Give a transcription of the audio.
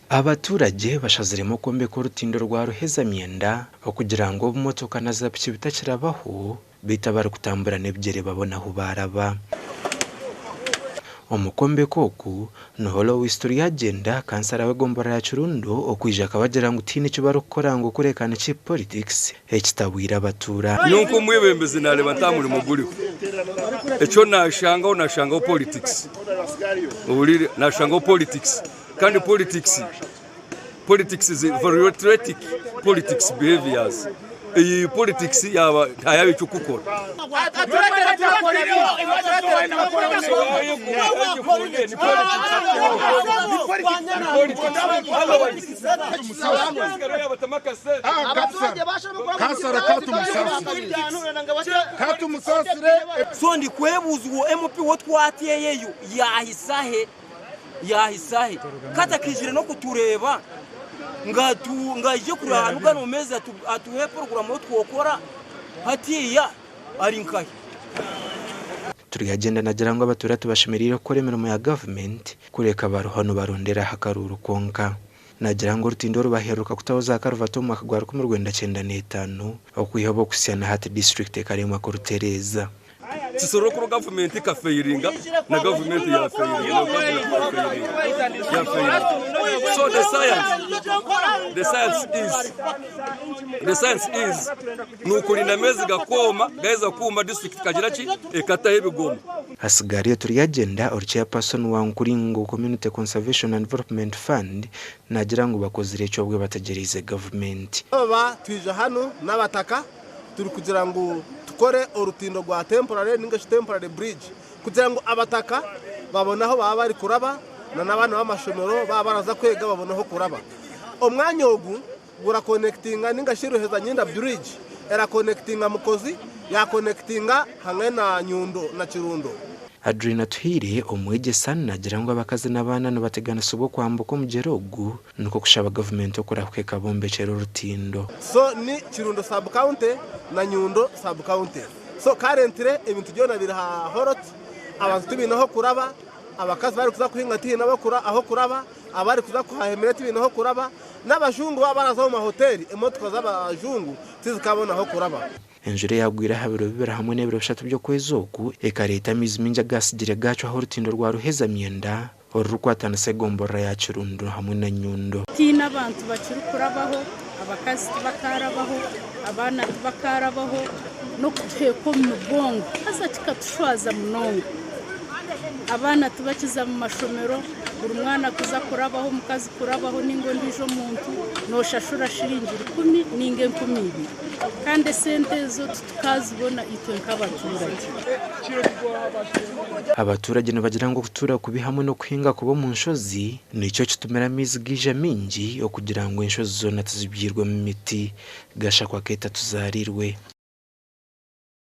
Abaturage bashaziremu okwombeka orutindo rwa Ruhezamyenda okugira ngu obumotoka na zaapiki bitakirabaho beitu abarikutambura n'ebigyere babone ahu baaraba. Omu kwombeka oku niho Lois Turyagyenda, kansara w'egomborora ya Kirundo okwija akabagira ngu tihaine eki barikukora ngu kureka ni cheap politics ekitabwire abatuura. Nyowe nk'omwebembezi nareeba nta murimo guriho. Ekyo nashangaho nashangaho politics. Ohurire nashangaho politics kandi politics politics is voluntary politics behaviors. Eyi politics yaba ntayaba eky'okukora. So ndikwebuuza uwo MP ou twateireyo yaahisa he? Yaahisa he? Ka atakiijire n'okutureeba ngu aije kureeba hanu ganu meezi atuhe puroguraamu ei twokora hatiiya ari nkahi? Turyagyenda nagira ngu abatuura tibashemereire kukora emirimo ya gavumenti kureka bariho nibarondera aha karuuru kwonka. Nagira ngu orutindo oru baheeruka kutaho za karuvati omu mwaka gwa 1995 okwiha obu okuhitsya na hati disiturikiti ekaremwa kurutereeza. Kisorokoro gavumenti ekafeiringa na gavumenti yafeiringa na gavumenti yafeiringa yafeiringa so the science the science is the science is nukurinda amaizi gakooma gaheza kuuma district ekagira ki ekataho ebigoma. Hasigariyo Turyagyenda ori chairperson wa Nkuringo Community Conservation and Development Fund nagira ngu bakozire eki obwe bategyereize gavumenti. Aba twija hanu n'abataka turikugira ngu tukore orutindo rwa temporary ninga shi temporary bridge kugira ngu abataka babone ahu baba bari kuraba na n'abaana b'amashomero baba baraza kwega babone ahu kuraba. Omwanya ogu gurakonekitinga ninga shi Ruheza-Nyinda bridge erakonekitinga Mukozi yakonekitinga hamwe na Nyundo na Kirundo. Adrine Atuhaire, omwegyesa, naagira ngu abakazi n'abaana nibateganisibwa okwambuka omugyera ogu nikwo kushaba gavumenti okurahuka ekabombekyera orutindo. So ni Kirundo sub county na Nyundo sub county. So currently ebintu byona biri ha halt, abantu tibaine ahokuraba, abakazi barikuza kuhinga tihaine ahokuraba, abarikuza kuhaha emere tibaine ahokuraba, n'abajungu baaba baraza omu mahoteri emotoka z'abajungu tizikabona ahokuraba. Enjura eyaagwire aha biro bibiri hamwe n'ebiro bishatu by'okwezi oku ekareeta amaizi maingi agaatsigire gaacwaho orutindo rwa Ruheza-Myenda orurikwatanisa egomborora ya Kirundu hamwe na Nyundo. Tihaine abantu bakirikurabaho, abakazi tibakaarabaho, abaana tibakaarabaho, n'okutuheeka omu migongo haza kikatushwaza munonga. Abaana tibakiza mu mashomero, buri mwana kuza kurabaho, omukazi kurabaho ninga ondiijo muntu, nooshashura shiringi rukumi ninga 2000. Kandi esente ezo titukazibona itwe nk'abaturage. Abaturage nibagira ngu okutuura kubi hamwe n'okuhinga kubi omu nshozi nikyo kitumire amaizi gaija maingi okugira ngu enshozi zoona tizibyirwemu miti gashakwa keeta tuzarirwe.